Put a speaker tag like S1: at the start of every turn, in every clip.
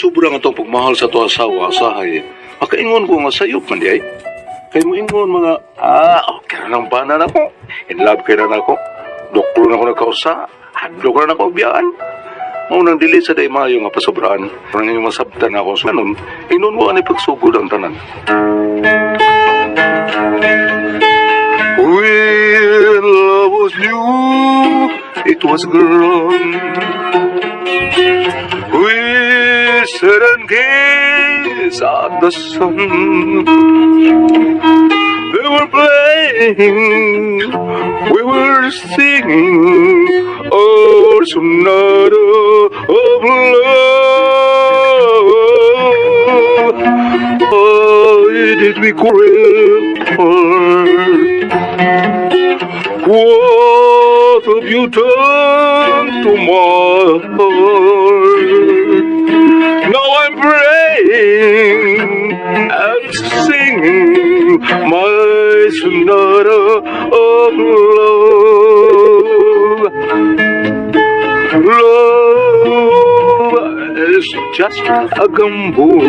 S1: sobra nga itong pagmahal sa to asawa, asahay, makaingon ko nga sayop man di ay. Kay mo ingon mga, okay na ng bana na ko. In love kay na nako. Doktor na ko nagkausa. Hadlok na nako biyaan. Mao nang dili sa day maayo nga pasobraan. Parang inyong masabtan ako sa kanon, inon mo ani pagsugod ang tanan. When love was new, it was grand. We sat and gazed at the sun. They were playing, we were singing, our sonata of love. Why did we quarrel? What have you done to my heart? Now I'm praying and singing my sonata of love. Love is just a gamble.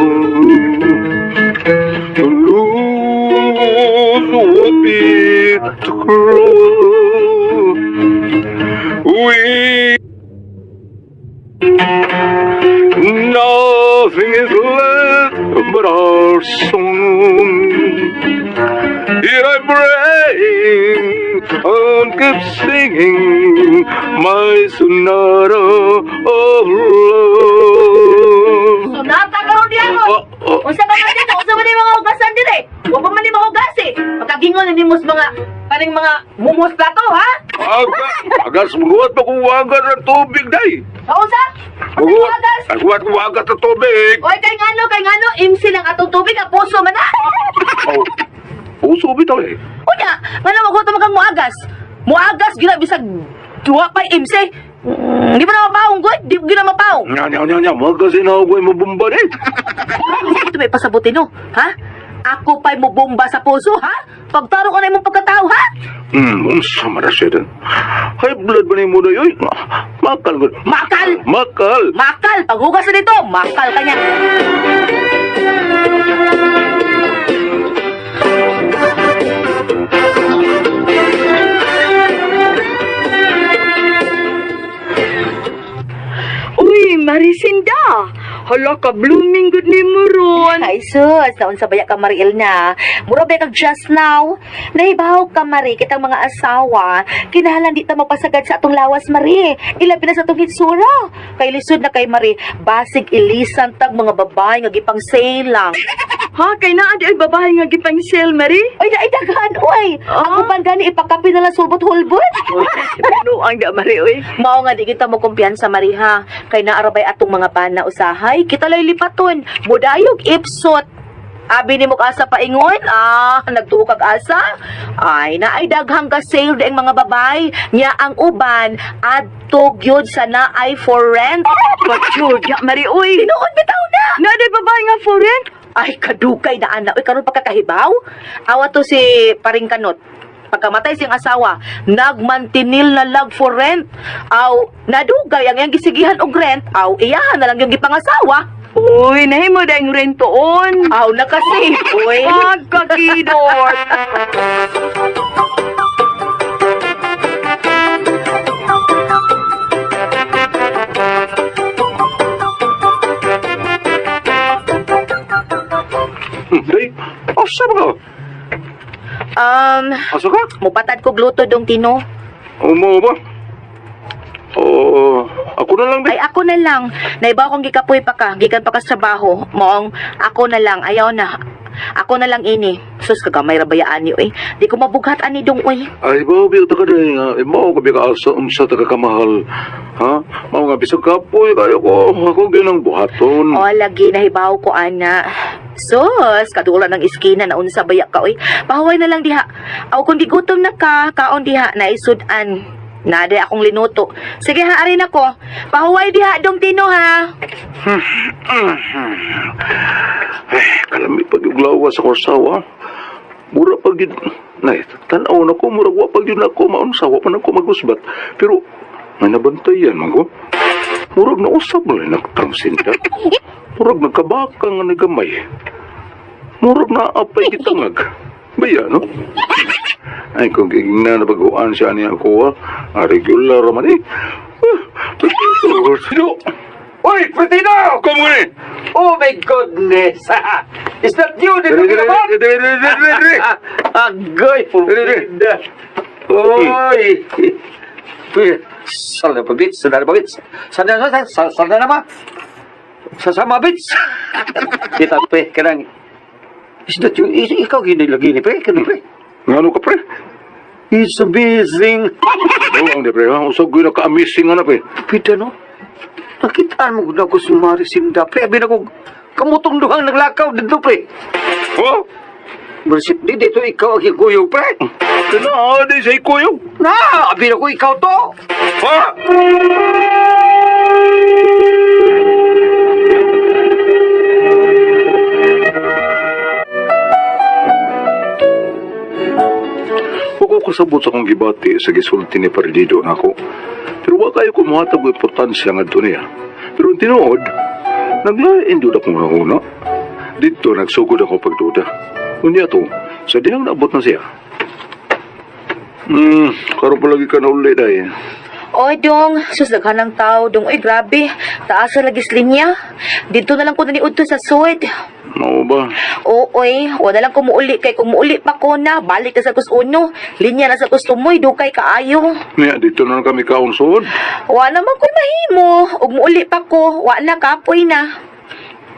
S1: To lose would be too cruel. We Nothing is left but our song. Here I pray and keep singing my sonata of love.
S2: Sonata karon diyan mo.
S1: Oh, oh.
S2: Unsa ka man dito? Unsa man ni mga hugasan dire? Wa pa man ni mahugas eh. Pagkagingon na nimo sa mga kaning mga mumos plato, ha?
S1: Aga, agas muguat pa kung wagas ng tubig, day.
S2: Kaunsa? Unsa
S1: Muguat,
S2: wagas?
S1: aguat kung wagas ng tubig.
S2: Oy, kay ngano MC lang atong tubig ang puso man na.
S1: Oh, puso bitaw eh.
S2: Unya, ngano mo ko kang muagas? Muagas gina bisag duwa pa MC. Di ba na mapaong gud? Di gina mapaong.
S1: Nya, nya, nya, nya, magasin ako ay mabumba eh.
S2: Ito may pasabutin no, ha? Ako pa'y mubomba sa puso, ha? Pagtaro ko na imong pagkatao, ha?
S1: Unsa man na siya dun. High blood ba ni mo na yun? Makal gud.
S2: Makal!
S1: Makal!
S2: Makal! Paghugas na dito, makal ka niya.
S3: Uy, Marisinda! Hala ka, blooming good ni mo ron.
S2: Ay, sus, naon sa baya ka, Mariel na. Mura ba kag just now? Nahibaw ka, Mari, kitang mga asawa. Kinahanglan di ta mapasagad sa atong lawas, Mari. Ilabi na sa atong hitsura. Kay lisod na kay Mari, basig ilisan tag mga babae nga gipang sale lang.
S3: Ha, kay naa di ay babae nga gipang sale, Mari?
S2: Oy, naay daghan, oy.
S3: Ah?
S2: Ako pan gani ipakapi na lang sulbot-hulbot.
S3: Ano ang da, Mari, uy?
S2: Mao nga di kita mo kumpiyansa Mari ha. Kay naarabay atong mga bana usahay, kita lay lipaton. Mudayog ipsot. Abi nimo ka asa paingon? Ah, nagtuo kag asa? Ay, naay daghang ka sale di ang mga babay. Nya ang uban adto gyud sa naay for rent.
S3: Patyur, ya, Mari, uy.
S2: Tinuod bitaw na.
S3: Naa di babae nga for rent?
S2: Ay, kadugay na ana. Uy, karon pagkakahibaw. Awa to si paring kanot. Pagkamatay siyang asawa, nagmantinil na lag for rent. Aw, nadugay ang iyang gisigihan og rent, aw, iyahan na lang yung gipangasawa.
S3: Uy, nahimo da yung rent toon.
S2: Aw, nakasave, uy.
S3: Pagkakidor.
S1: Day, asa ba ka? Asa ka?
S2: Mupatad ko gluto dong Tino.
S1: Umo ba? Oo, ako na lang,
S2: Ay,
S1: day.
S2: ako na lang. Naibaw kong gikapoy pa ka, gikan pa ka sa trabaho. Moong, ako na lang, ayaw na. Ako na lang ini. Sus, kagamay ra bayaan niyo eh. Di ko mabughat ani dong uy.
S1: Ay, ba, biya ta ka day nga. Eh, mao ka biya ka asa, unsa ta ka kamahal. Ha? Mao nga, bisag kapoy, kayo ko. Ako ginang buhaton.
S2: O, lagi, nahibaw ko, ana. Sus, kadulan ng iskina na unsa baya ka, oy. Pahuway na lang diha. Aw, kung gigutom na ka, kaon diha, naisud-an. Nade akong linuto. Sige ha, arin ako. Pahuway diha, dong Tino, ha.
S1: Eh, kalami pag yung lawas sa korsawa. Mura pag yun. Nay, tanaw na ko, mura wa pag yun ako, maunsawa pa na ko magusbat. Pero, may nabantayan, mago. Murag na usab mo lang nagtangsinta. Murag nagkabakang nga nagamay. Murag na apay gitangag. Baya, no? Ay, kung giging na nabaguan siya niya ako, ah, regular man eh. Ah, Sino?
S4: Uy, Putino!
S1: Kamu ni?
S4: Oh my goodness! Is that you? Dito
S1: Dili,
S4: ka naman?
S1: dili, dili, dili, dili.
S4: Agoy,
S1: Dili,
S4: pupida. Uy! Uy, Sal na pa, bits. Sal na pa, bits. Sal na, sal, sal, sal na naman. Sasama, bits. Kita, pre, kanang. Is that you? Is, ikaw ginilagi ni, pre? Kano, pre?
S1: Ngano ka, pre?
S4: It's amazing.
S1: Oo, ang di, pre. Ha? Usag ko yung naka-amazing nga na, pre.
S4: Pita, no? Nakitaan mo na ko sumari sinda, pre. Abi na ko, kamutong duhang naglakaw dito, pre.
S1: Ha?
S4: Bersip di dito ikaw ang higuyog, pre.
S1: Kina, di sa ikuyog.
S4: Na, abi na ko ikaw to.
S1: Ha? Huwag ko kasabot sa akong gibati sa gisulti ni Perdido nako. Pero wa kayo kumuhatag og importansya ngadto niya. Pero ang tinuod, naglain jud akong nahuna. Dito nagsugod ako pagduda. Unya to, sa dihang naabot na siya. Karon pa lagi ka na uli dahil.
S2: Oy, dong, sus daghan ng tao, dong. Oy, grabe. Taas sa lagis linya. Dito na lang ko naniudto sa suwed.
S1: Mao ba?
S2: Oo, oy, wala lang kumuuli kay kumuuli pa ko na. Balik na sa kus uno. Linya na sa kustumoy, dukay kaayo.
S1: Niya, dito na lang kami kaon suod.
S2: Wa naman ko'y mahimo. Ug muuli pa ko, wa na kapoy na.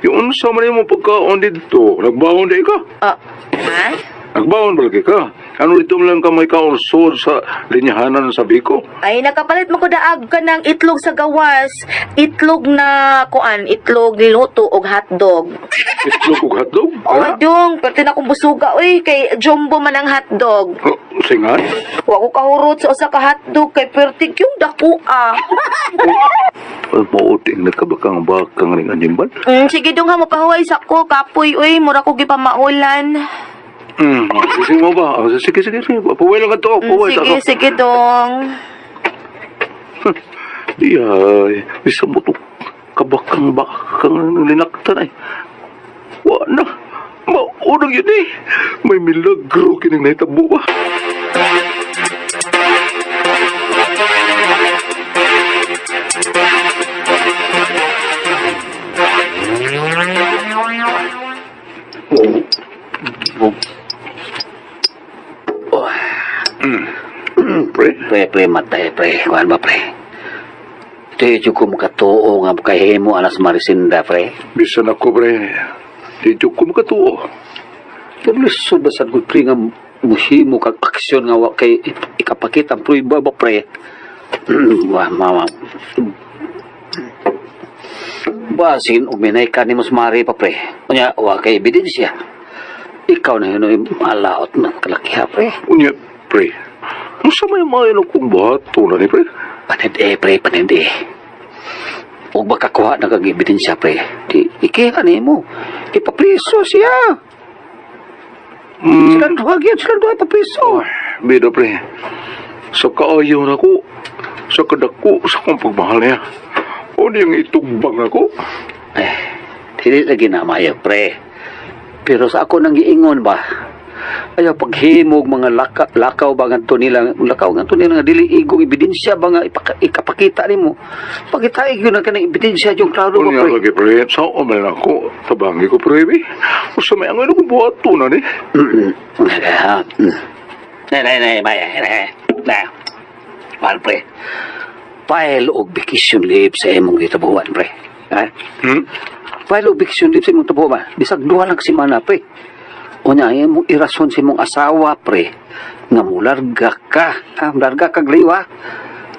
S1: Yung unsa man mo pagkaon dito, nagbaon di ka.
S2: Ah, ha?
S1: Nagbaon ba lagi ka? Ano dito lang ka may kaon suod sa linyahanan sa Biko?
S2: Ay, nakapalit mo ko daag ka ng itlog sa gawas. Itlog na, kuan, itlog niluto og hotdog.
S1: Itlog ug hotdog?
S2: Oh,
S1: Ana?
S2: dong, perti na akong busuga, uy, kay jumbo man ang hotdog.
S1: Oh, singan?
S2: Wa ko kahurot sa usa ka hotdog kay perti yung dako ah.
S1: Ay, mauting nagkabakang bakang ring animal.
S2: Sige dong ha, mopahuway sa ko, kapoy, uy, mura ko gipamaulan.
S1: Sige mo ba? Ah, sige, sige, sige. Puway lang ka to. Puway
S2: Sige,
S1: sa ako.
S2: sige dong.
S1: Di ay, isa mo to. Kabakang bakang linaktan ay. Wa na. Maunang yun eh. May milagro kining nahitabo ba? Pre?
S4: Pre, pre, matay, pre. Kuhan ba, pre? Ito yung ko makatuo nga makahimo anas marisinda, pre.
S1: Bisan ako, pre. Di ko makatuo.
S4: Pero lisod ba sad ko, pre, nga muhimo kag aksyon nga wa kay ikapakita ang pruiba ba, pre? Wa, mama. Basin, uminay ka ni mas mari pa, pre. Unya, wa kay ebidensya. Ikaw na yun yung malaot ng kalakiha, pre.
S1: Unya, pre. Unsa may maayo kong buhato na ni, pre?
S4: Panindi, pre, panindi. Huwag makakuha ng kag ebidensya, pre. Di, ikiha ni mo. Ipapriso siya. Silang duha gyud, silang duha ipapriso.
S1: Bida, pre. Sa kaayo na ko, sa kadako, sa kong pagmahal niya. O niyang itugbang ako.
S4: Eh, dili lagi na maayo, pre. Pero sa ako nang giingon ba, ayaw paghimog mga lakaw ba ngadto nila, lakaw ngadto nila nga dili igong ebidensya ba nga ikapakita nimo. Pakita gyud na kanang ebidensya yung klaro ba,
S1: Unya
S4: pre.
S1: lagi, pre. Sa umal na ako, tabangi ko, pre, bi. O sa may angay na kong buhato na ni.
S4: Nay, nay, nay, may, nay, nay. Mahal, pre. File og vacation leave sa imong gitabuhan, pre. Ha?
S1: Hmm?
S4: File og vacation leave sa imong tabuhan. Bisag duha lang ka semana, pre. Unya, imong irason sa imong asawa, pre. Nga mularga ka. Ha? Mularga ka, glayo, ha?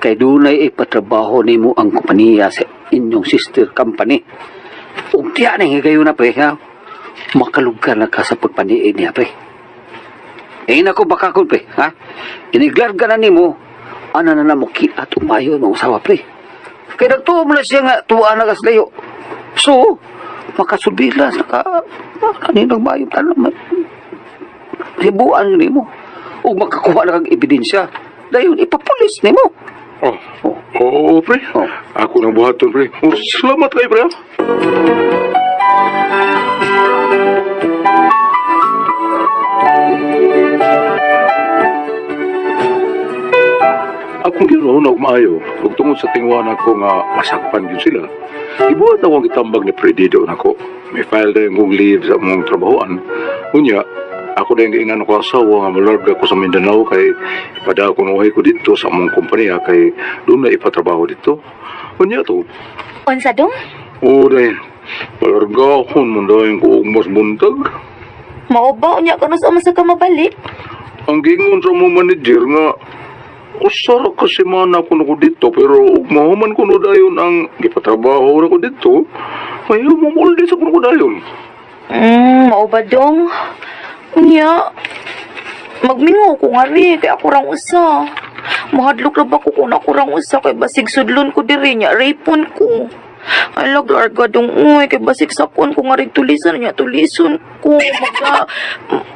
S4: Kay dunay ipatrabaho nimo ang kompanya sa inyong sister company. Ug tiya na higayon na, pre, ha? Makalugar na ka sa pagpaniid niya, pre. Eh, nako baka kun, pre, ha? Iniglarga na nimo, ana na na mo kiat umayo mga usawa, pre. Kaya nagtuo mo na siya nga, tuwa na kas layo. So, makasubilas, naka, kaninang mayo, tanong, hibuan nimo. Ug makakuha na kag ebidensya. Dayon, ipapulis nimo.
S1: Oh.
S4: Oh.
S1: Oo, pre.
S4: Oh.
S1: Ako nang buhaton, pre. Oh, salamat kay pre, ah. Akong ginoon og maayo, ug tungod sa tingwa nako nga masakpan gyud sila. Ibuhat ako ang gitambag ni Predido nako. May file dayon kong leave sa among trabahoan. Unya, ako din giingnan ko asawa nga malarga ko sa Mindanao kay ipada ko nuhay ko dito sa among kompanya kay doon na ipatrabaho dito. Unya to,
S2: Unsa dong?
S1: o day, palargahon man dayon ko og mas buntag.
S2: Mao ba unya kanu sa masa ka mabalik?
S1: Ang gingon sa among manager nga usara ka semana ko ko dito pero ug mahuman ko no dayon ang gipatrabaho na ko dito may mumuldi sa kuno ko dayon.
S2: Mao ba dong? Unya, magmingaw ko nga rin, kay ako rang usa. Mahadlok ra ba ko kung ako rang usa, kay basig sudlon ko diri niya, rapon ko. Ay, laglarga dong, uy, kay basig sakon ko nga rin tulisan niya, tulison ko, magka,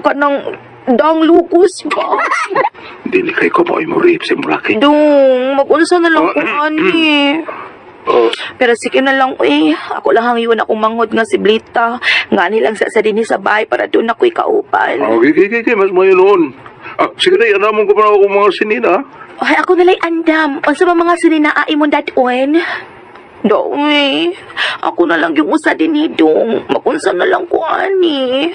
S2: kanang, dang lukos ba?
S1: Dili kay ko mo rape sa imong laki.
S2: Dong, mag-unsa na lang ko, ani.
S1: Oh,
S2: Pero sige na lang, eh. Ako lang hangyon akong manghod nga si Blita. Nga nilang sa dinhi sa bahay para doon ako'y kauban.
S1: okay, okay, okay, okay, mas mayo noon. Ah, sige na, anamon ko pa na ako mga sinina.
S2: Ay, ako nala'y andam. Unsa ba mga sinina imong dadon? Do, eh. Ako na lang yung usa din ni Dong. Magunsa na lang ko, ani.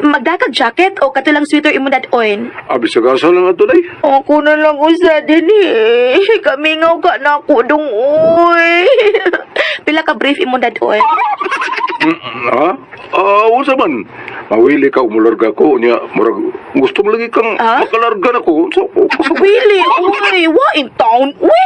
S2: Magdakag jacket o katulang sweater imong dadon?
S1: Abi sa gasa lang ato day.
S2: Ako na lang usa din eh. Kamingaw ka na ako, Dong, uy. Pila ka brief imong dadon?
S1: Ha? Ah, unsa man? Mawili ka umularga ko unya murag gusto mo lagi kang
S2: Ah?
S1: makalarga na ko. So,
S2: Really? Uy, wa in town? Uy!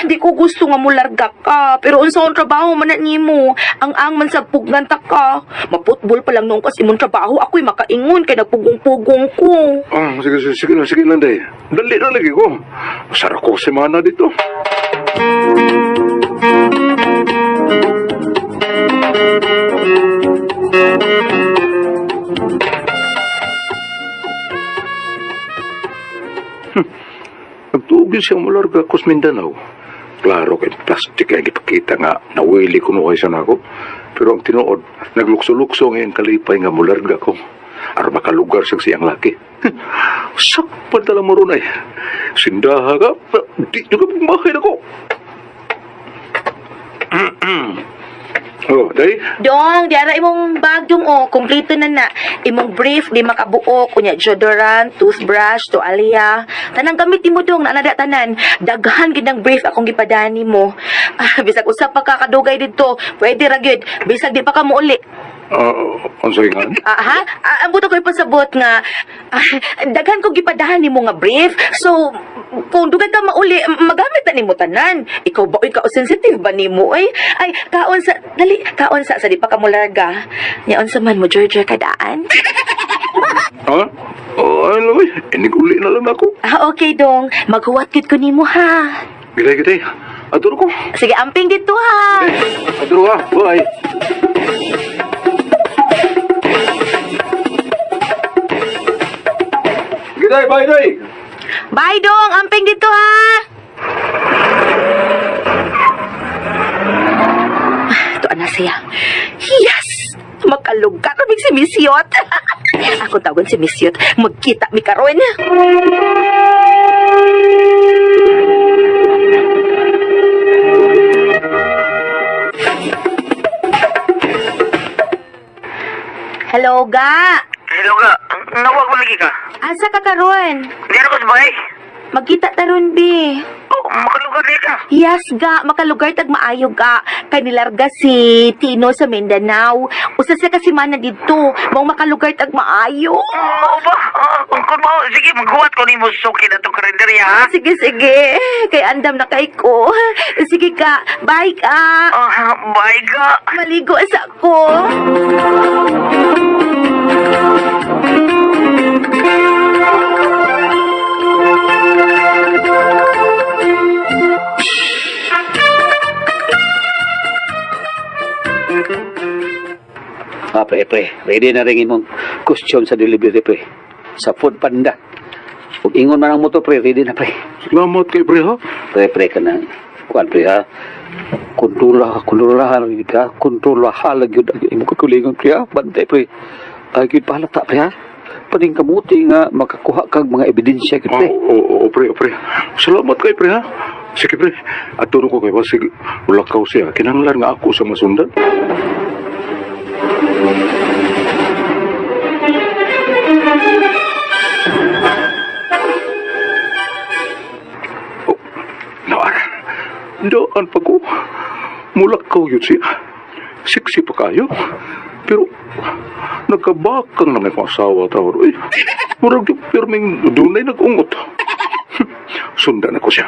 S2: Di ko gusto nga mularga ka. Pero unsa ang trabaho man na nimo? Ang ang man sa pugnan ta ka. Maputbol pa lang noong kas imong trabaho. Ako'y makaingon kay nagpugong-pugong ko.
S1: Ah, sige, sige, sige lang, sige lang, day. Dali na lagi ko. Sara ko semana dito. Nagtuog yun siya mularga ko sa Mindanao. Klaro kay plastic ang ipakita nga nawili ko nuhay sa nako. Pero ang tinuod, naglukso-lukso ngayon kalipay nga mularga ko. Aron makalugar siyang siyang laki. Sakpan tala mo ron ay. Sindaha ka, di nyo ka bumahay ako. Oh, day.
S2: Dong, di ara imong bag dong oh, kompleto na na. Imong brief di makabuok unya deodorant, toothbrush, toalya. Tanang gamit nimo dong, naa na da tanan. Daghan gid ang brief akong gipadani mo. Ah, bisag usa pa ka kadugay didto, pwede ra gyud. Bisag di pa ka mouli.
S1: Ah, unsay nga?
S2: Ah, ha? Ah, ang buto ko ipasabot nga daghan ko gipadahan nimo nga brief. So kung dugay ka mauli, magamit na nimo tanan. Ikaw ba ikaw sensitive ba nimo ay? Ay, kaon sa dali, kaon sa di pa ka molarga. Nya unsa man mo Georgia kadaan?
S1: Ha? Oh, ay lang, iniguli na lang ako.
S2: Ah, okay dong. Maghuwat gid ko nimo ha.
S1: Giday, giday. Adoro ko.
S2: Sige, amping dito ha.
S1: Adoro ha. Bye. Giday, bye, day.
S2: Bye dong, amping dito ha. Ito na siya. Yes! Makalugar kami si Miss Yot. Ako tawagan si Miss Yot. Magkita mi karon. Hello, ga.
S5: Hello ka. Nawag ko lagi ka.
S2: Asa ka karon?
S5: Di ko sa bahay.
S2: Magkita taron, bi.
S5: Oh, makalugar di ka.
S2: Yes, ga, makalugar tag maayo ga. Kay nilarga si Tino sa Mindanao. Usa siya kasi mana didto. Mao makalugar tag maayo.
S5: Oo ba? Ah, kung mo, sige, maghuwat ko nimo suki na itong karinderya, ha?
S2: Sige, sige. Kay andam na kay ko. Sige ka. Bye ka.
S5: Ah, bye ka.
S2: Maligo sa ko.
S4: Ah, pre, pre. Ready na rin imong costume sa delivery, pre. Sa food panda. Ug ingon man ang motor, pre, ready na, pre.
S1: Salamat kay pre ha.
S4: Pre, pre ka na. Kuan, pre, ha? Kontrola, kontrola, gyud ha? Kontrola, halag yun. Ang imong kakulingon, pre, ha? Bantay, pre. Ay, gyud pahalata, pre, ha? Paning kamuti nga makakuha kag mga ebidensya, gyud,
S1: Ah,
S4: pre.
S1: oo, oo, pre, pre. Salamat kay pre ha. Sige pre, aturo ko kay basig ulakaw siya. Kinahanglan nga ako sa masundan. Oh, naara. Daan pa ko. Mulakaw yun siya. Siksi pa kayo. Pero nagkabakang na may kong asawa tawar. Uy, murag yung pirming dunay nag-ungot. Sundan ako siya.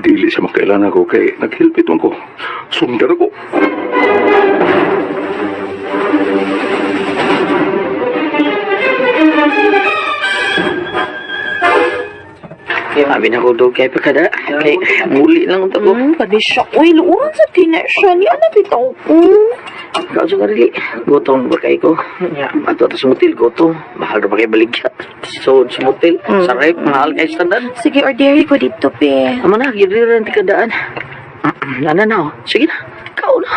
S1: Dili siya makailan ako kay naghilpit man ko. Sundan ako.
S5: Abi na ko dog kay pagkada. Kay muli lang unta ko.
S2: Kadi siya. Uy, luuran sa tina siya. Niya na bitaw ko.
S5: Ikaw sa karili. Gutom ba kay ko? Nya, ato ta sa motel gutom. Mahal ra ba kay baligya? So sa motel, sa rep mahal kay standard.
S2: Sige, order ko dito, pe.
S5: Amo na, gid ra ti kadaan. Ana na. Oh. Sige na. Kao na.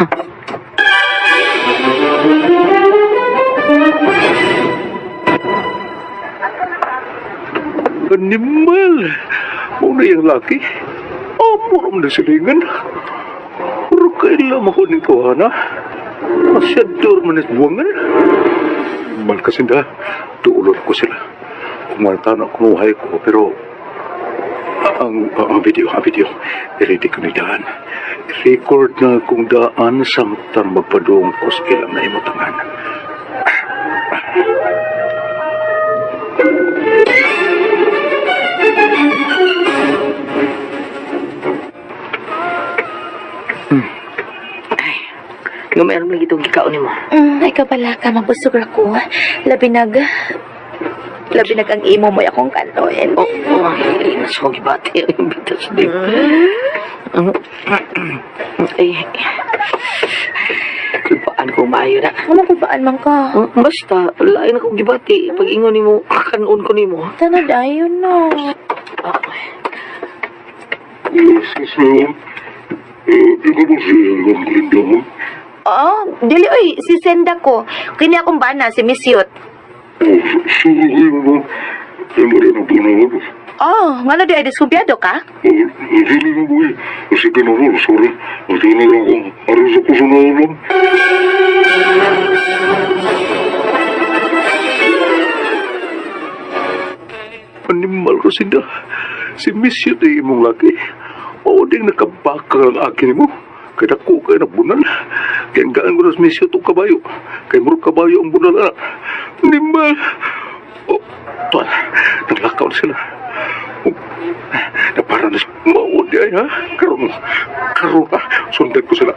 S1: Animal! Muna yung laki. Amo naman na silingan. Pero kailan ako nito, ana? Masyador man is buwangan. Mal kasinda, tuulor ko sila. Kumanta na kumuhay ko, pero ang video, i-ready ko ni daan. I-record na kung daan samtang magpadung ko sa ilang na imutangan.
S5: Ngayon lang itong gikaon nimo.
S2: Ay kabala ka, mabusog ra ko. Labi nag ang imo mo akong kantoin.
S5: Oh, oh, nasa ko gibati ang bitas din. Ay, kulpaan ko maayo na.
S2: Ano kulpaan man ka?
S5: Basta, lain akong gibati. Pag ingon nimo, kakanon ko nimo.
S2: Tanad ayon na.
S5: Ah,
S2: Oh, dili oy, si Senda ko. Kini akong bana si Miss Yot. Oh, ngano di ay diskumpiyado ka?
S1: Animal ko sinda. Si Miss Yot ay imong laki. Oo, ding nakabaka ang akin mo. Kaya dako kay nabunal. Kaya ang gaan ko na si Miss Yot og kabayo. Kay murag kabayo ang bunal ana. Animal. Oh, tuan, naglakaw na sila. Oh, napara na sila. Mao di ay ha. Karon, karon ha. Sundan ko sila.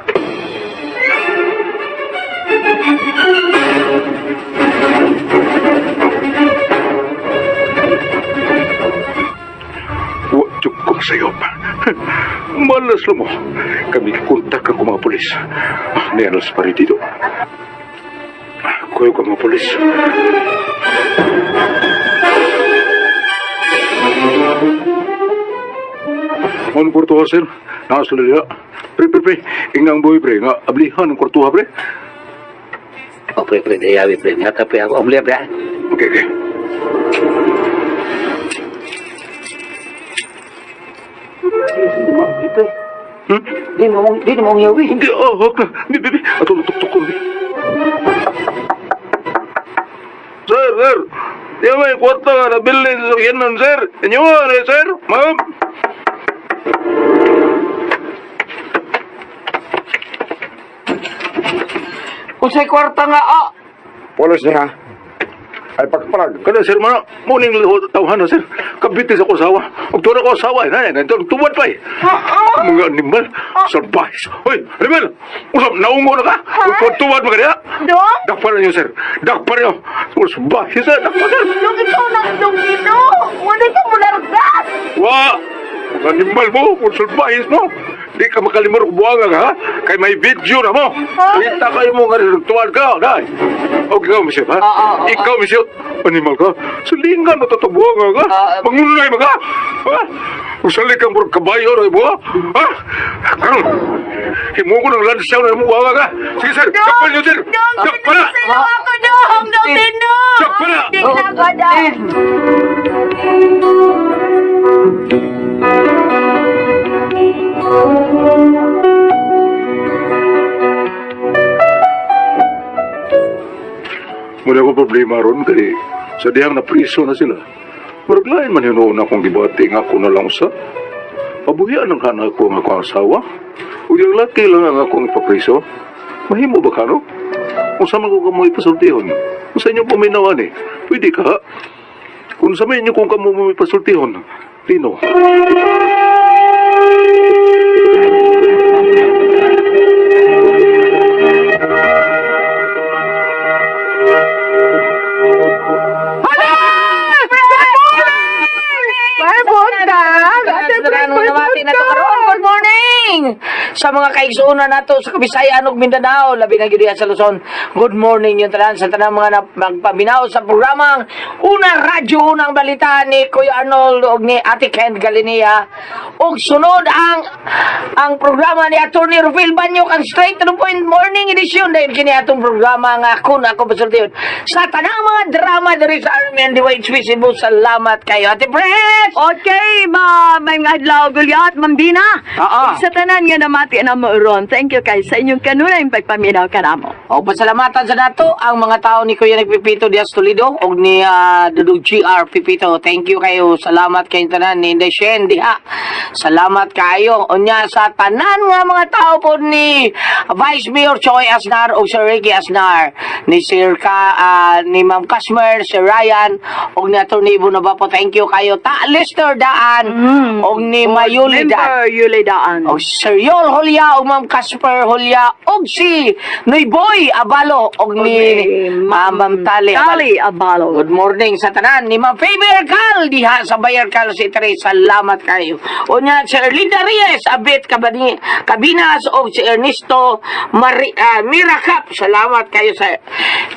S1: Wa jud ko sa'yo. Malas lang mo. Kami kontak ang mga polis. Ah, nialas pa rin dito. Ah, kuyo ka mga polis. Ano kwartuha, sir? Nasa nila. Pre, pre, pre. Ingang boy, pre. Nga, ablihan ang kwartuha, pre.
S4: Oh, pre, pre, dayawi, pre. Ngata, pre, ako. Amli, pre, ha?
S1: Okay, okay.
S4: Pre,
S1: Hmm?
S4: di mo mong yawi.
S1: Hindi, ah, hak na. Bi, bi, bi. Ato, tuktok ko. Sir, sir. Di may kwarta nga nabili sa sakyanan, sir. Inyo eh, sir. Ma'am.
S5: Unsay kwarta nga ah.
S6: Polos niya. Ay pagparag.
S1: Kada, sir, mana. Muning tawhan na, sir. Kabiti sa ko asawa. Ug tuwa ko asawa. Eh, na, tuwad pa eh. Mga animal. Salbahis. Hoy, animal. Usap, naungo na ka. Ug tuwad mo ka niya.
S2: Dong?
S1: Dakpan niyo, sir. Dakpan niyo. Salbahis, sir. Dakpan, sir.
S2: Dong, ikaw na dong dito. Wala ka mulargas.
S1: Wa! Mga animal mo, kung salbahis mo. Di ka makalimor og buwangag, ha? Kay may video na mo. Kita kayo mo nga nagtuwan ka, day. Okay, ikaw, Michelle, ha?
S5: Oo.
S1: Ikaw, Michelle. Animal ka? Salingan na tatabuangan ka? Mangunay ba ka? Ha? Kung sali kang murag kabayo na mo, ha? Ha? Karon, himo ko ng lansaw na mo buwangag, ha? Sige, sir. Kapal niyo, sir.
S2: Dong,
S1: Kapal na!
S2: sino ako, dong? Dong, Tino!
S1: Kapal na!
S2: Di na ako, dong.
S1: Muna ko problema ron kay sa dihang napriso na sila. Murag lain man hinuon akong gibati nga ako na lang sa. Pabuhian ang kana ko ang akong asawa. Ug yung laki lang ang akong ipapriso. Mahimo ba kano? Kung sa man ko kamo ipasultihon, kung sa inyo paminawan eh, pwede ka ha? Kung sa inyo kung kamo mo ipasultihon, Tino.
S3: Bye, buntag! Ate
S5: Ano namati na to karon? Good morning! Sa mga kaigsuonan nato sa Kabisayan ug Mindanao, labi na gyud diha sa Luzon. Good morning yung tanan sa tanang mga magpaminaw sa programang Una Radyo Unang Balita ni Kuya Arnold ug ni Ate Ken Galinea. Ug sunod ang programa ni Attorney Rufil Banyok, ang Straight to the Point Morning Edition dahil kini atong programa nga kun ako pasultihon sa tanang mga drama diri sa Army and the White Swiss Cebu. Salamat kayo, Ate Pres!
S3: Okay, ma, may mga adlaw gulyat, Ma'am Dina.
S5: Oo.
S3: Sa tanan nga namati na mo ron. Thank you kay sa inyong kanunay pagpaminaw kanamo.
S5: O pasalamatan sa nato ang mga tao ni Kuya Nick Pipito Diaz Toledo og ni Dudong GR Pipito. Thank you kayo. Salamat kayo tanan ni Inday Shen diha. Salamat kayo. Unya sa tanan nga mga tao po ni Vice Mayor Choi Asnar og Sir Ricky Asnar, ni Sir Ka, ni Ma'am Casmer, Sir Ryan og ni Attorney Ibo Nabapo. Thank you kayo. Ta Lester Daan og ni Mayuli Daan.
S3: Member Yuli Daan.
S5: Og Sir Yol Holya og Ma'am Casper Holya og si Noy Boy Abalo og ni Ma'am Tali Abalo.
S3: Tali Abalo.
S5: Good morning sa tanan ni Ma'am Faber Cal diha sa Bayer Cal si Tre. Salamat kayo. Unya si Erlinda Reyes Abet Kabani Kabinas og si Ernesto Miracap. Salamat kayo sa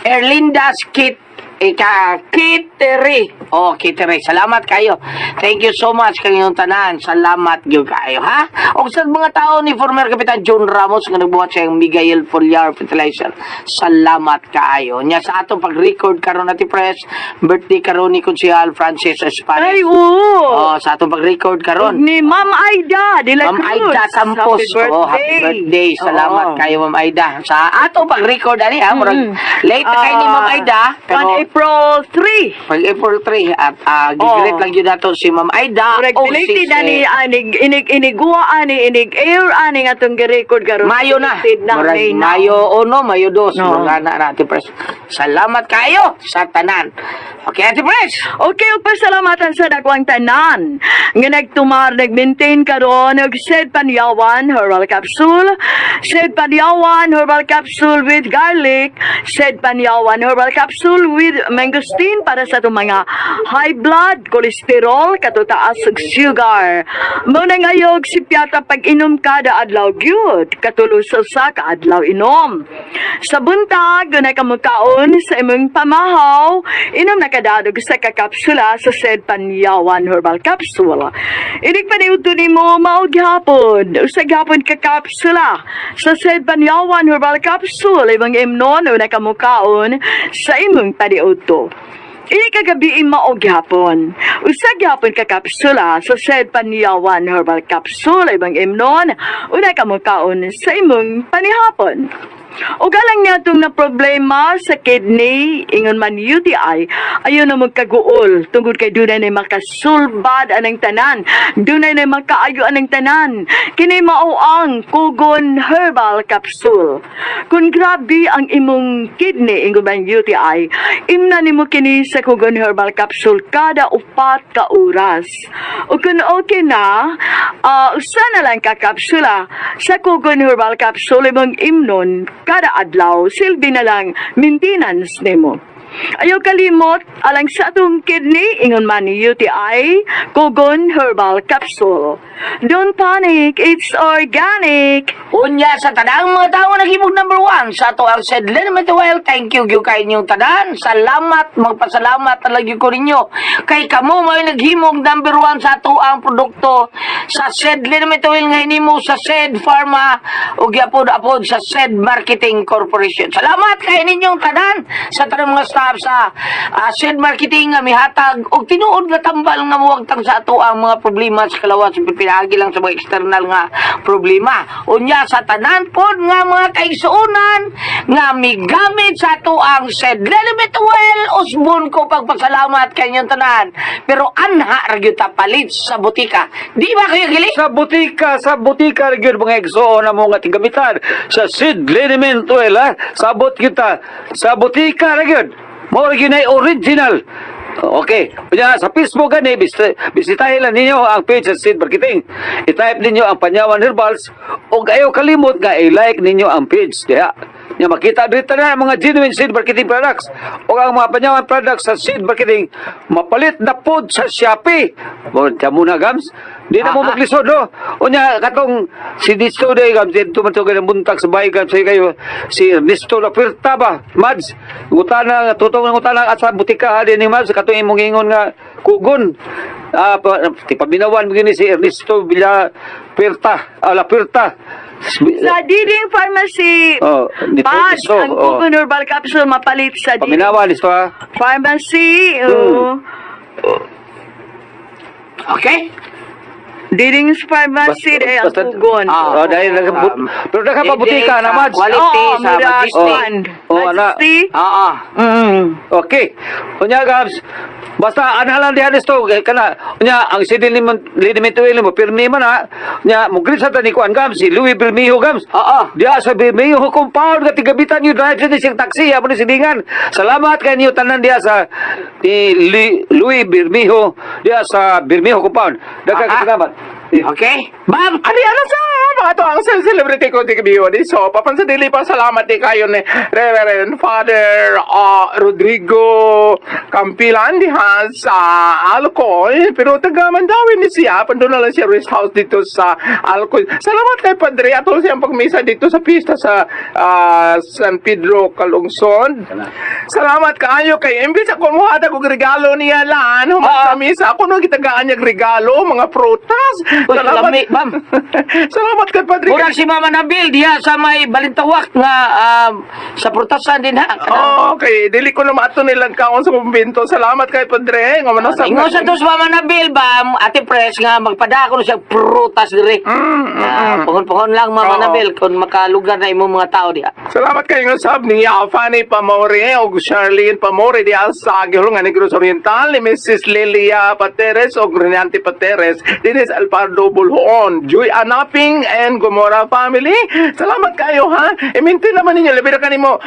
S5: Erlinda's Kit Ika Kiteri. Oh, Kiteri. Salamat kayo. Thank you so much kayong tanan. Salamat gyud kayo, ha? Og sa mga tao ni former Kapitan John Ramos nga nagbuhat sa iyang Miguel Foliar Fertilizer. Salamat kaayo. Nya sa atong pag-record karon ati Press, birthday karon ni Konsehal Francis España.
S3: Ay, oo.
S5: Oh, sa atong pag-record karon.
S3: Ni Ma'am Aida de la
S5: Ma'am
S3: Cruz.
S5: Aida Sampos.
S3: Happy birthday.
S5: Oh, happy birthday. Salamat
S3: Oo.
S5: kayo, Ma'am Aida. Sa atong pag-record ani ha, murag late na kayo ni Ma'am Aida, pero
S3: On April 3.
S5: pag April 3 at gigreet
S3: Oo.
S5: lang yun nato si Ma'am Aida
S3: Correct.
S5: o
S3: Belated
S5: si
S3: ani anig inig iniguwa ani inig air ani nga atong gi-record karon.
S5: Mayo na.
S3: Belated na
S5: Murag
S3: May na.
S5: Mayo 1, Mayo 2.
S3: No.
S5: Murag na na, Ate Pres. Salamat kayo sa tanan. Okay, Ate Pres.
S3: Okay, ug pasalamatan sa dakwang tanan nga nagtumar nag-maintain karon og Sed Panyawan Herbal Capsule, Sed Panyawan Herbal Capsule with garlic, Sed Panyawan Herbal Capsule with mangosteen para sa atong mga high blood, cholesterol, katutaas ug sugar. Mao na ngayog si Piata pag-inom kada adlaw gyud, katulo sa usa ka adlaw inom. Sa buntag, dunay ka mukaon sa imong pamahaw, inom na kadadog sa kakapsula sa Sed Panyawan Herbal Capsule. Inig paniudto nimo mao gihapon, usa gihapon ka kapsula sa Sed Panyawan Herbal Capsule imong imnon una ka mukaon sa imong paniudto. Ini kagabi mao gihapon. Usa gihapon ka kapsula sa Sed Panyawan Herbal Capsule imong imnon una ka mukaon sa imong panihapon. O galang niya itong na problema sa kidney, ingon man UTI, ayaw na magkaguol tungkol kay dunay na makasulbad anang tanan, dunay na makaayo anang tanan. Kini mao ang Kugon Herbal Capsule. Kung grabe ang imong kidney, ingon man UTI, imna nimo kini sa Kugon Herbal Capsule kada 4 ka oras. O kung okay na, usa na lang ka kapsula sa Kugon Herbal Capsule imong imnon kada adlaw, silbi na lang maintenance nimo. Ayaw kalimot, alang sa atong kidney, ingon man ni UTI, Kugon Herbal Capsule. Don't panic, it's organic.
S5: Unya sa tanang mga tao naghimog number one sa ato ang Sed Liniment Oil. Thank you gyud kay inyong tanan. Salamat, magpasalamat talaga ko ninyo. Kay kamo may naghimog number one sa ato ang produkto sa Sed Liniment Oil nga hinimo sa Sed Pharma ug gyapon apod sa Sed Marketing Corporation. Salamat kay ninyong tanan sa tanang mga staff sa Sed Marketing nga mihatag og tinuod nga tambal nga muwagtang sa ato ang mga problema sa kalawas, pinaagi lang sa mga external nga problema. Unya sa tanan pod nga mga kaigsuonan nga migamit sa ato ang Sed Liniment Oil, usbon ko pagpasalamat kanyang tanan. Pero anha ra gyud ta palit sa botika. Di ba kayo gili?
S4: Sa botika gyud, mga igsoon na mo nga tigamitan sa Sid Liniment Oil, ha. Sabot kita sa botika ra gyud. Mao ra gyud ay original. Okay. Unya sa Facebook gani bisitahin lang ninyo ang page sa Sid Marketing. I-type ninyo ang Panyawan Herbals ug ayaw kalimot nga i-like ninyo ang page diha. Nya makita dito na ang mga genuine Seed Marketing products o ang mga Panyawan products sa Seed Marketing mapalit na pod sa Shopee. Mo muna, Gams. Di na mo maglisod, no. Unya katong si Disto day, Gams, dito man to kay buntag sa bahay, Gams, kayo si Ernesto La Puerta ba, Mads. Ngutana nga tutong ngutana at sa butika ha din ni Mads katong imong ingon nga kugon. Ah, pa, ti paminawan mo gini si Ernesto Villa Puerta, La Puerta.
S3: Sa Diding Pharmacy,
S4: Oh, dito,
S3: Pads,
S4: iso,
S3: ang
S4: oh.
S3: Kugon Herbal Capsule mapalit sa Diding
S4: Paminawan isto ha.
S3: Pharmacy. Oh.
S5: Okay?
S3: Diding's Pharmacy, eh, ang Kugon.
S5: Ah.
S4: Oh, dahil pero nakapabutika na, Mads.
S5: Quality
S3: Oo,
S5: sa
S3: murag
S5: majestic.
S3: kuan.
S4: Oh, ana.
S3: Majesty.
S5: Oo.
S4: Okay. Unya, Gabs, basta ana lang diha nisto kay kana unya ang Sid Liniment Oil mo pirmi man ha. Unya mo greet sa tani kuan, Gabs, si Louis Bermejo, Gabs.
S5: Oo.
S4: Diha sa Bermejo compound nga tigabitan yung drive sa siyang taxi amo ni silingan. Salamat kay niyo tanan diha sa ni Louis Bermejo diha sa Bermejo compound. Daghang salamat.
S5: Okay? Ma'am,
S7: Ani ano sa mga to ang celebrity ko di kabiyo di so papan sa dili pa salamat di kayo ni Reverend Father Rodrigo Campilan diha sa Alcoy, pero taga Mandawi ni siya, pandun na lang siya rest house dito sa Alcoy. Salamat kay Padre atol siyang pagmisa dito sa pista sa San Pedro Calungsod. Salamat kaayo kay imbis ako mohatag og regalo niya lan human sa misa, ako nung gitagaan niya regalo, mga prutas.
S5: Uy, lami, ma'am.
S7: Salamat kay Padre.
S5: Murag si Mama Nabil diha sa may Balintawak nga sa prutasan din ha.
S7: Oh, okay, dili ko na maato nilang kaon sa kumbento. Salamat kay Padre. Nga man sa
S5: Ingon sa to si Mama Nabil ba, Ate Pres, nga magpadako na siya prutas diri. Ah, pohon-pohon lang, Mama Nabil, kung makalugar na imong mga tao diha.
S7: Salamat kayo nga sab ni Fanny Pamore o Charlene Pamore di sa Gihulungan Negros Oriental, ni Mrs. Lilia Pateres o Grenante Pateres, Dennis Alpardo Bulhoon, Joy Anaping and Gomora family. Salamat kayo ha. Iminti naman ninyo labi na kanimo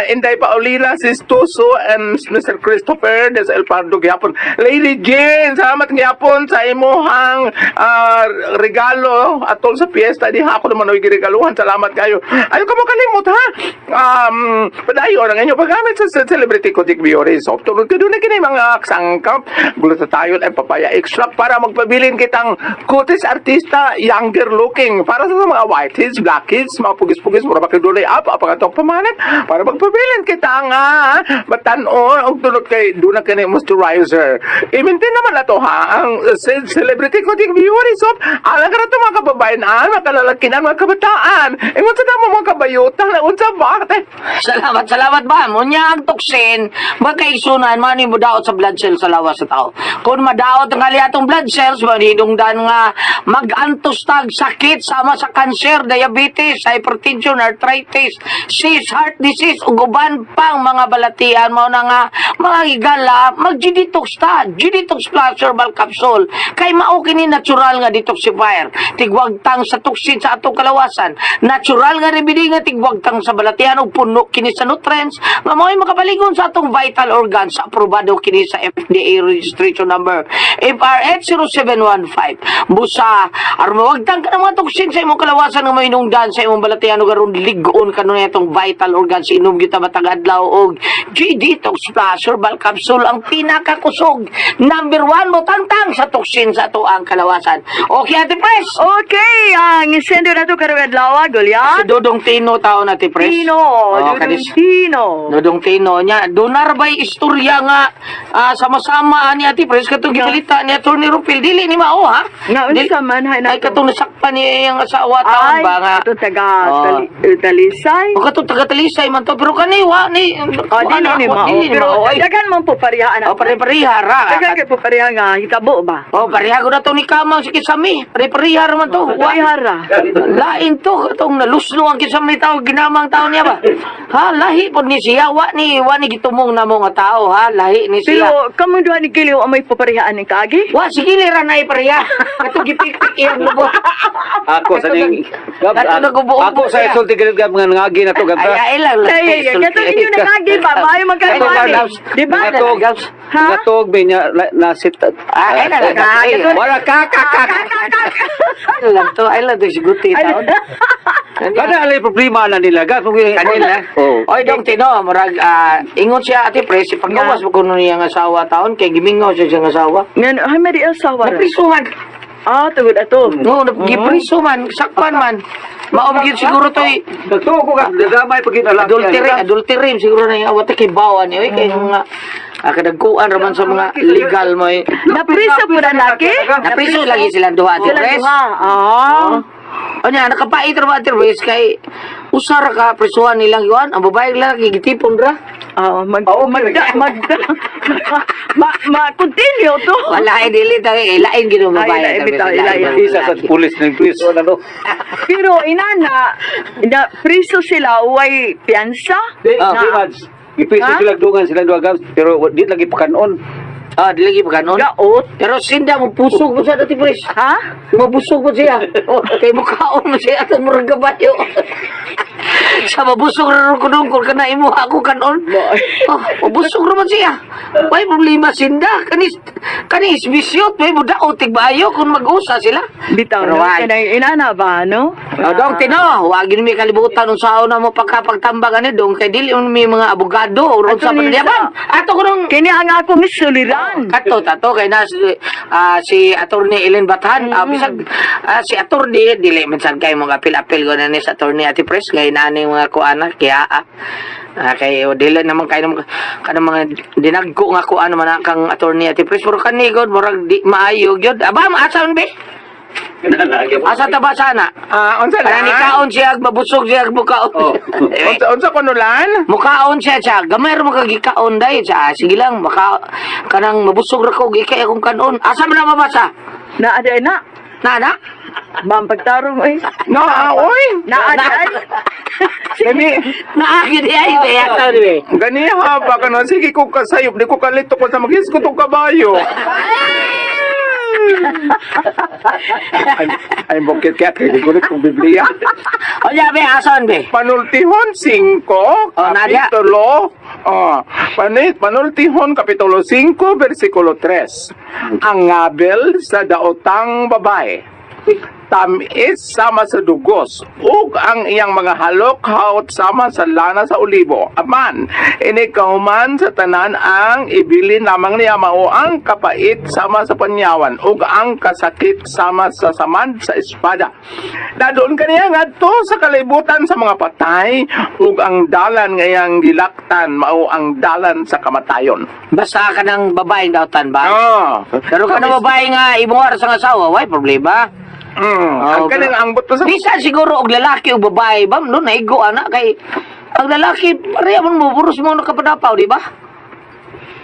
S7: Inday Paulina Sistoso and Mr. Christopher Des Alpardo gyapon. Lady Jane, salamat gyapon sa imuhang regalo atol sa piyesta diha ako naman oy giregaluhan. Salamat kayo. Ayo ka mo kalimot ha. Padayon ang inyo paggamit sa Celebrity Kodik Biore Soap. Tulad ka doon na kini mga sangkap, glutathione and papaya extract para magpabilin kitang kutis artista younger looking para sa mga whiteheads, blackheads, mga pugis-pugis, mura ba kay up, apang atong pamalit para magpabilin kita nga matan-on og tulad kay doon na kini moisturizer. I-maintain naman na to ha ang Celebrity Kodik Biore Soap. Alang ka na to mga kababayan, mga kalalakinan, mga kabataan. Ingon sa damo mga kabayutan, unsa ba?
S5: Salamat, salamat ba? Unya ang toxin, magkaigsunan, man mo daot sa blood cells sa lawas sa tao. Kung madaot ang kaliatong blood cells, manhinungdan nga mag-antos tag sakit sama sa cancer, diabetes, hypertension, arthritis, cyst, heart disease, ug uban pang mga balatian. Mao na nga mga higala, mag-detox ta. G-Detox Plus Herbal Capsule. Kay mao kini natural nga detoxifier. Tigwagtang sa toxin sa atong kalawasan. Natural nga remedy nga tigwagtang sa balatian ug puno kini sa nutrients nga mao'y makabaligon sa atong vital organs. Aprobado kini sa FDA registration number FRX 0715. Busa aron mawagtang ka ng mga toxin sa imong kalawasan nga mainungdan sa imong balatian ug aron lig-on ka itong vital organs, inom kita matag adlaw og G-Detox Plus. Herbal Capsule ang pinakakusog. Number 1 mo tangtang sa toksin sa ato ang kalawasan. Okay, Ate Pres.
S3: Okay, ang sender na to karong adlaw,
S5: Si
S3: Goliath.
S5: Dodong Tino tao na, Ate Pres.
S3: Tino,
S5: Oh,
S3: Dudong Tino.
S5: Dodong Tino niya. Donar ba'y istorya nga sama-sama ani Ate Pres katong gibalita ni Atty. Rupil dili ni mao ha.
S3: Nga, unsa man, hay na
S5: Ay katong nasakpan ni iyang asawa taon
S3: Ay,
S5: ba nga.
S3: ito taga
S5: Oh.
S3: Talisay.
S5: O katong taga Talisay man to pero kani wa ni
S3: Oh, dili ni mao.
S5: Dili ni
S3: Pero
S5: mao. Ay,
S3: daghan man po pareha
S5: oh,
S3: anak.
S5: pare-pareha ra.
S3: Daghan kay po pareha nga hitabo ba?
S5: Oh, pareha ko na to ni Kamang si Kisami. Pare-pareha ra man to. Wa.
S3: Pareha ra.
S5: Lain to katong nalusno ang Kisami tao ginamang tao niya ba. Ha, lahi pod ni siya wa ni gitumong namo nga tao ha, lahi ni siya.
S3: Pero kamo duha ni Giliw ang may paparehaan ng kaagi?
S5: Wa sige ra na ipareha. Katong gipikpik iyang lubot.
S4: Ako sa ning Gab,
S5: Kato nagbubuo
S4: ako sa
S5: siya.
S4: isulti gid gab nga ngagi na to gab.
S5: Ay, ay lang.
S3: Ay, ay, ay, katong inyo nangagi ba? Maayo magkaimani. Di ba?
S4: Ngatog,
S3: Ha?
S4: ngatog may niya na sit.
S5: Ah, ay lang.
S3: Ah,
S4: Wala ka ka ka.
S5: Ay lang to, ay lang to siguti taon.
S4: Kada alay problema na nila gab.
S5: Kanila.
S4: Oh.
S5: Oy, dong Tino, murag ingon siya Ate Pres, paggawas mo kuno niyang asawa taon kay gimingaw siya siyang asawa.
S3: Ngan, ay, mari asawa ra.
S5: Naprisuhan.
S3: Ah, tugod ato.
S5: No, gipriso man, sakpan man. Maom gyud siguro toy
S4: Nagtuo ko gab, damay pag ginalaki.
S5: adultery, adultery siguro na yung awat kay bawan ni oy kay mga kadagkuan ra man sa mga legal mo eh.
S3: Napriso po na laki?
S5: Napriso lagi silang duha, Ate
S3: Sila
S5: Pres.
S3: duha. Ah.
S5: O niya, nakapait ra ba Ate Pres kay usara ka prisuhan nilang yuan, ang babae lang gitipon ra.
S3: Ah, mag mag mag ma, ma continue to.
S5: Wala ay dili ta eh, lain gid ang
S3: Ay,
S5: babae.
S3: lain
S5: Ate Pres,
S3: bitaw,
S5: lain
S3: lain.
S5: ang
S4: Isa sa
S5: lalaki.
S4: pulis ng priso na no.
S3: Pero inana, na priso sila way piyansa.
S4: Ah,
S3: Na,
S4: Ipiso
S3: Ha?
S4: sila dungan sila duha gab, pero di lagi pakanon.
S5: Ah, dili lagi pakanon.
S3: gaot.
S5: Pero sinda mo pusog mo sa Ate Pres.
S3: Ha?
S5: Mabusog mo siya. Kay mukaon mo siya atong murag kabayo. Sa mabusog ra ko dungkol kana imo ako kanon. Oh, mabusog ra man siya. Way problema sinda kani kani isbisyot may mudaot tigbayo kung mag-usa sila.
S3: Bitaw
S5: Pero
S3: no,
S5: wag.
S3: kanang inana ba no?
S5: Oh, dong tino, wag gid mi kalibutan unsaon na mo pagkapagtambag ani dong kay dili man mi mga abogado or
S3: Ato
S5: unsa pa
S3: ni
S5: niya
S3: sa-
S5: ba? Ato ko nung
S3: Kini ang akong suliran.
S5: Kato tato kay na si Attorney Ellen Bathan, bisag si Attorney dili man sad kay mga apil-apil ko na ni sa Attorney Ate Pres kay naani mga kuana kaya kay o, dili naman kay naman kanang mga dinagko nga kuan man na kang Attorney Ate Pres pero kani god murag di maayo gyud. Aba maasa man be? Asa ta ba sana?
S7: Ah, unsa
S5: Kana ni
S7: na?
S5: kaon siya mabusog siya mukaon.
S4: Oh.
S5: Eh,
S7: Unsa kuno lan?
S5: Mukaon siya siya. Gamay ra makagikaon dai siya. Sige lang maka kanang mabusog ra ko gikay akong kanon. Asa man na mabasa?
S3: Na aday na.
S5: Na na?
S3: Ma'am pagtarong oy.
S7: No, oy.
S3: Na aday.
S7: Gani,
S5: Naagi di ay di ato di.
S7: gani ha ba kanon sige ko kasayop di ko kalito ko sa maghisgot og kabayo. Ay, ay bukit kaya kay gulit kong Biblia.
S5: O ya be ason be.
S7: Panultihon 5,
S5: Oh, Nadia.
S7: kapitulo, oh, Panultihon, kapitulo 5, versikulo 3. Ang ngabel sa daotang babae, tamis sama sa dugos, ug ang iyang mga halok haot sama sa lana sa olibo. Aman, ini kahuman sa tanan ang ibilin lamang niya mao ang kapait sama sa panyawan, ug ang kasakit sama sa samad sa espada. Dadoon kaniya ngadto sa kalibutan sa mga patay, ug ang dalan nga iyang gilaktan mao ang dalan sa kamatayon.
S5: Basta ka ng babaeng dautan ba?
S7: Ah.
S5: Pero ka ng babae nga imuha ra sa asawa, way problema.
S7: Ang
S5: Oh,
S7: kanang ambot pa sa
S5: Bisan siguro og lalaki o babae ba no naigo ana kay ang lalaki pareha man mo buros mo nakapadapaw, di ba?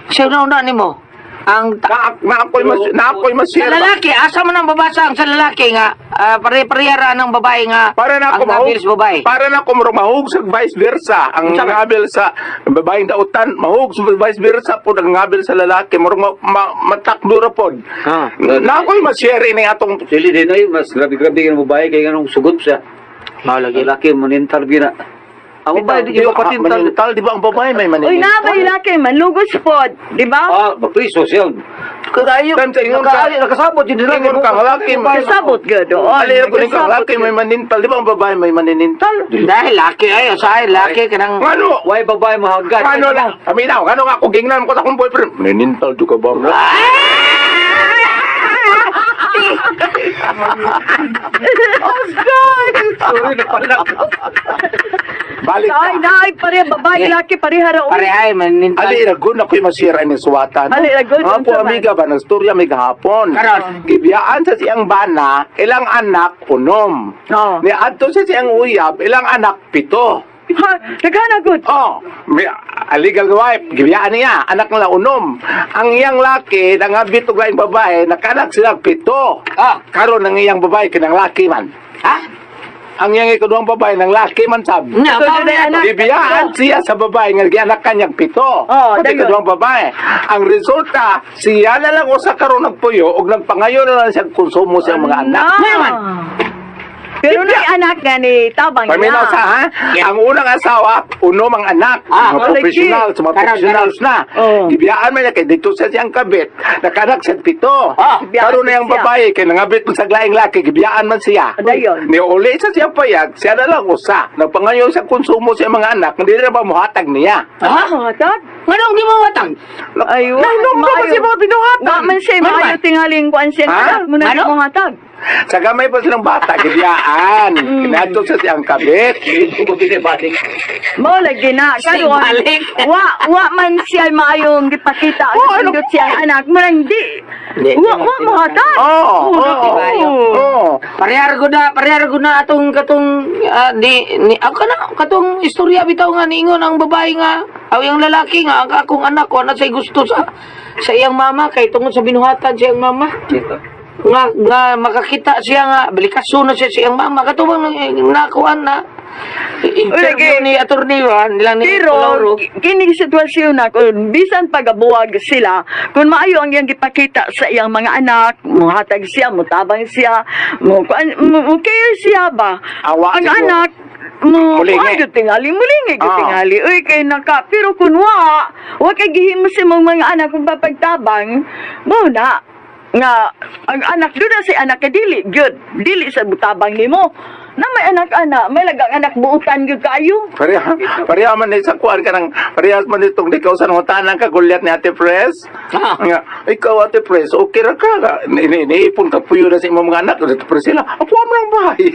S5: Siya na una nimo. Ang ta-
S7: na na ako'y
S5: sa
S7: masira.
S5: lalaki, asa man ang babasa ang sa lalaki nga pare-pareha ra ng babae nga
S7: Para na ako
S5: ang ngabil sa babae.
S7: Para na ako mahug sa vice versa. Ang
S5: Unsa man?
S7: ngabil sa babaeng dautan, mahug sa vice versa pod ang ngabil sa lalaki, murag matakdo ra pod.
S5: Ah.
S7: Na ako'y ma-share ini atong
S4: Dili din ay mas grabe-grabe ang babae kay ganong sugot siya.
S5: Mao lagi.
S4: Laki mo ni interview na. Ang babae di
S7: Di
S4: yung
S7: ba,
S4: patintal.
S7: manintal, di ba ang babae may
S3: Uy,
S7: manintal?
S3: na ba yung laki? Manlugos pod. Di ba?
S4: Ah, papriso siya. Kaayo,
S7: Time sa ingon ka.
S4: nakaayo, nakasabot yun sila.
S7: Ingon ka, laki.
S3: Kasabot ka doon.
S7: Alin ko rin kang
S3: Kasabot
S7: laki may
S3: ka.
S7: manintal. Di ba ang babae may maninintal?
S5: Dahil laki ay usahay laki kanang
S7: Ano?
S4: Why babae mahagad?
S7: Ano lang? Kami na, ano nga ako gingnan ko sa akong boyfriend. Manintal do ka ba?
S4: Sorry, napalak.
S7: Balik
S3: Ay,
S7: ka.
S3: na, ay, pare, babae, laki, pareha ra. Uy.
S5: parehay manintal.
S7: Ali ragon ako'y masira ni suwatan.
S3: Ali, ragon,
S7: Mga po
S3: unsa man?
S7: amiga ba, nagstorya may gahapon.
S5: Karon.
S7: Gibiyaan sa siyang bana, ilang anak, unom.
S3: Oo.
S7: Ni adto sa siyang uyab, ilang anak, pito.
S3: Ha, naghanagod.
S7: Oh, may a legal wife, gibiyaan niya, anak nila unom. Ang iyang laki, nangabit og laing babae, nakanak sila pito.
S5: Ah.
S7: Karon ang iyang babae kinang laki man.
S5: Ha?
S7: Ang iyang ikaduhang babae nang laki man sab.
S5: Nya,
S3: So,
S5: mao
S3: dunay
S5: na
S3: anak.
S7: Gibiyaan siya sa babae nga gianak kanyang pito.
S3: Oh,
S7: Pati
S3: dayon.
S7: ikaduhang babae. Ang resulta, siya na lang usa karon nagpuyo og nagpangayon na lang siya konsumo sa mga anak.
S3: Na.
S5: Ngayon.
S3: Pero na anak nga ni Tabang
S7: Paminaw sa ha?
S5: Yeah.
S7: Ang unang asawa, unom ang anak.
S5: Ah,
S7: mga
S3: oh,
S7: professional, sa mga
S5: Karon,
S7: professionals na.
S3: Oh.
S7: Gibiyaan man niya kay dito sa siyang kabit. Nakanak siya pito.
S5: Ah,
S3: gibiyaan
S7: Karon na yung
S3: siya.
S7: babae, kay nangabit man sa laing laki, gibiyaan man siya.
S3: Dayon.
S7: Ni uli sa siya payag, siya na lang usa. Nagpangayon sa konsumo sa mga anak, hindi na ba muhatag niya?
S5: Ha?
S3: Hatag?
S5: Nganong di mo watang?
S3: Ay, wa.
S7: Nainom ka ba siya mga binuhatan?
S3: Wa man siya,
S5: Ano
S3: maayo
S5: man?
S3: tingaling kuan siya.
S7: Ha?
S3: Anak mo na
S5: Ano?
S3: mo hatag.
S7: Sa gamay pa silang bata, gibiyaan. Kinadto sa siyang kabit.
S3: Mao lagi na. Karon,
S5: Balik.
S3: wa wa man siya maayong gipakita ang
S7: Oh, ano?
S3: sindot siya anak mo nang di.
S5: Di,
S3: Wa wa mo hatag.
S7: Oo, oo, oo.
S5: Parehar gud na, parehar gud na atong katong ah, di ni ako kana katong istorya bitaw nga niingon ang babae nga aw yung lalaki nga ang akong anak ko na say gusto sa iyang mama kay tungod sa binuhatan sa iyang mama. Nga nga makakita siya nga balikaso na siya sa iyang mama katong nakuan na interview
S3: Lagi.
S5: ni attorney ba nilang ni
S3: Pero
S5: Lauro.
S3: kini sitwasyon na kung bisan pagabuwag sila, kung maayo ang iyang gipakita sa iyang mga anak, muhatag siya, mutabang siya, mo kuan mo, mo care siya ba?
S7: Awa
S3: ang
S7: siguro.
S3: anak mo
S7: Mulingi.
S3: kuan gyud tingali, mulingi gyud
S7: Ah.
S3: tingali. Uy kay naka pero kun wa, wa kay gihimo sa imong mga anak kung papagtabang, mo na nga ang anak doon na si anak kay dili gyud, dili sa butabang nimo. Na may anak ana, may lagang anak buutan gyud kayo.
S7: Pareha, pareha man ni sa kuan ka ng, parehas man itong ikaw sa nangutanan ka gulyat ni Ate Pres.
S5: Ah.
S7: Nga, ikaw Ate Pres, okay ra ka. Iniipon ka puyo na sa imong mga anak. Ate Pres sila, apo mo lang bahay.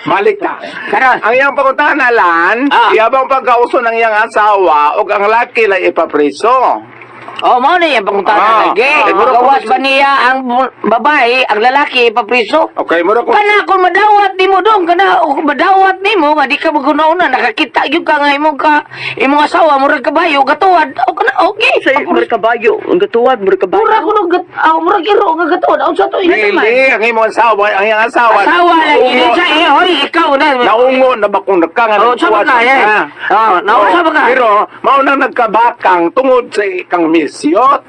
S7: Balik ta.
S5: Karon.
S7: Ang iyang pangutana lan, iyabang pagkauso ng iyang asawa o ang laki lang ipapreso.
S5: Oh, mao na yung pangutana lagi.
S7: Eh, mura ko-
S5: Gawas ba niya ang babae, ang lalaki ipapriso?
S7: Okay, mura ko.
S5: Kana kung madawat nimo dong, kana o kung madawat nimo nga di ka magunauna nakakita gyud ka nga imong ka imong asawa murag kabayo gatuwad. O kana okay.
S3: Sa murag kabayo, ang gatuwad murag kabayo.
S5: Murag kuno gat ah, murag iro nga gatuwad. Unsa to
S7: Dili, ang imong asawa, ang iyang asawa.
S5: Asawa lagi
S7: Naungo-
S5: sa eh hoy ikaw na.
S7: Naungo na ba kung nagka nga
S5: Oh, sa ba ka, eh? Oh, naungo sa ba ka?
S7: Pero, maunang nagkabakang tungod sa ikang misyot.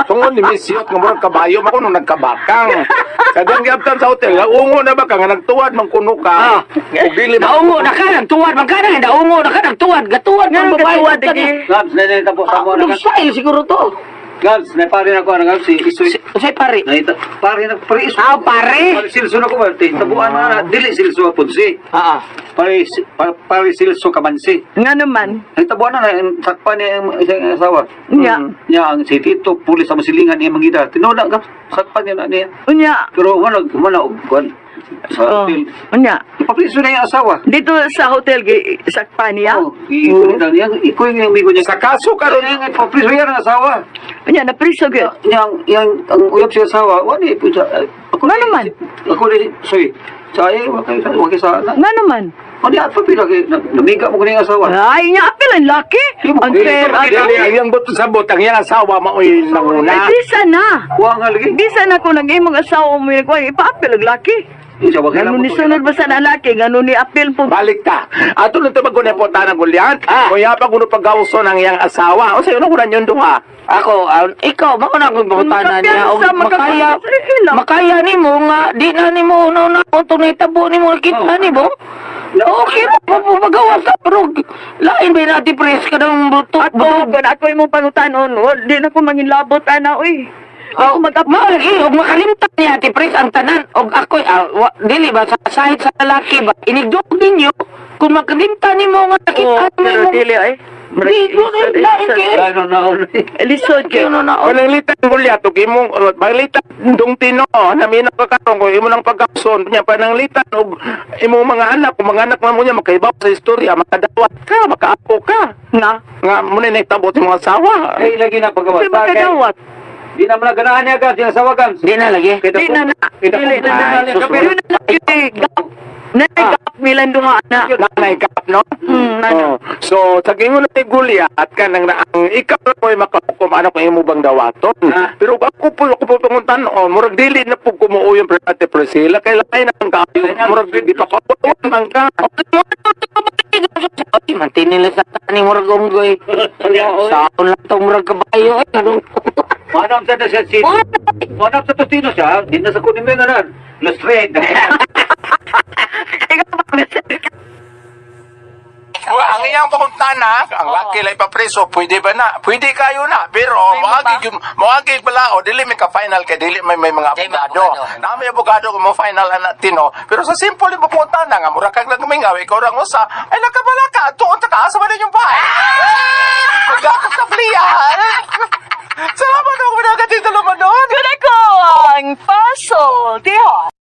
S7: Tungod ni misyot nga murag kabayo, mako nung nagkabakang. Sa dang giabtan sa hotel, naungo na ba ka nga nagtuwad man kuno ka. Ug dili ba-
S5: Naungo na ka nagtuwad man ka na naungo na ka nagtuwad gatuwad
S3: Nga
S5: man babae.
S3: gatuwad lagi.
S4: Gabs, na na tapos
S5: Ah,
S4: ako na.
S5: anong style siguro to?
S4: Gabs, na pare na ko na Gabs, si Isoy.
S5: Unsay pare?
S4: Na pare na pare Isoy.
S5: Ah, pare.
S4: Pare silso na ko ba? Tabuan na na dili silso apod si.
S5: Ah, ah.
S4: Pare pare silso kamansi.
S3: Nga naman.
S4: Ay tabuan na na sakpan niya ang isang asawa.
S3: Unya.
S4: Niya ang si Tito pulis sa masilingan niya mangita. Tinuod Gabs, sakpan niya na niya.
S3: Unya.
S4: Pero wala wala og kuan sa
S3: Oh,
S4: hotel.
S3: unya.
S4: Ipapriso na yung asawa.
S3: Dito sa hotel gi sakpan niya.
S4: Oh, iikunin niya. Ikuin niya ang amigo niya.
S7: Sa kaso karon
S4: Karon niya, ipapriso niya ang asawa.
S3: Unya na priso gyud.
S4: Yang yang ang uyab siya asawa, wala po sa ako
S3: Nga naman.
S4: Ako ni sorry. Sa ay wa kay sa
S3: Nga naman.
S4: Ano at pila kay namiga mo kuning asawa.
S3: Ay, nya apil ang laki. Ang fair
S7: Dili,
S3: ato.
S7: ang iyang buto sa bot, ang iyang asawa mao'y
S3: Ay,
S7: nanguna.
S3: bisa na.
S4: Wa nga lagi.
S3: Bisa na kung nag-imong asawa mo yung kuwan, ipaapil ang laki.
S4: Isa, wag
S3: Ngano ni sunod ba sa lalaki, ngano ni apil po.
S7: Balik ta. Ato lang ito magkunepotan ng Goliath.
S5: Ah.
S7: Kuya pa kuno paggawso ng iyang asawa. O sa'yo na kunan yung duha.
S5: Ako, ikaw, mao na akong pangutana niya. Og
S3: Makapiyansa,
S5: makaya,
S3: makapiyansa.
S5: makaya nimo nga, di na nimo una una kung nahitabo nimo kita nimo. Okay ra pa po magawa sa pero lain ba na depress ka ng buto.
S3: Ato, kun ako imong pangutanon, di na ko manginlabot ana oy.
S5: Oh, mao lagi og makalimtan niya Ate Pres ang tanan og ako dili ba sa sahit sa lalaki ba inigdok ninyo kung makalimtan nimo nga nakita
S3: Oh,
S5: mo
S3: pero
S5: imong
S3: dili ay.
S5: Di, lain kay
S4: Ano na
S3: Lisod kay.
S5: no na
S7: Pananglitan Goliath, ug imong pananglitan dong tino, namina ka karon kung imo nang pagkapson niya pananglitan og imong mga anak, kung mga anak mo niya makaibaw sa istorya, makadawat ka, makaapo ka.
S3: Nga.
S7: Nga mo na nagtabot imong asawa.
S4: Ay, lagi na pagawa.
S3: Di makadawat.
S4: Di na man ganahan niya ka, siya asawa ka.
S5: Di na lagi.
S3: Di na na. Dili na na.
S5: Ay, sus,
S3: Yun na lang gap. Na gap milan duha na.
S7: Nanay kap, no?
S3: Ano.
S7: Oh. So, sa gingon ni Goliath, kanang na ang ikaw na mo'y makahukom, ano kung imo bang dawaton.
S4: Ah.
S7: Pero ako po panguntan-on, murag dili na po kumuo yung Ate Priscilla, kay lain ang kaayo, murag di pa kapuan man ka.
S5: Ay, mantinil lang sa tani murag unggoy. Saon lang tong murag kabayo. Ay, anong
S4: Manam sa sa sino. Manam sa tostino siya, di na sa kunin mo na. Lustred.
S7: Wa, ang iyang panguntana, ang laki lay papreso, pwede ba na? Pwede kayo na, pero moagi gyud moagi pala o dili may ka final kay dili may may mga
S5: Di may
S7: abogado.
S5: abogado.
S7: Na may abogado kung mo final ana tino. Pero sa simple yung panguntana nga mura kag nagmingaw ikaw ra usa, ay nakabala ka, tuon ta ka asa man inyong bahay. Pagdako sa pliyan. Salamat ako pinagati sa lumanon.
S3: Kun ako ang Puzzle Dihon.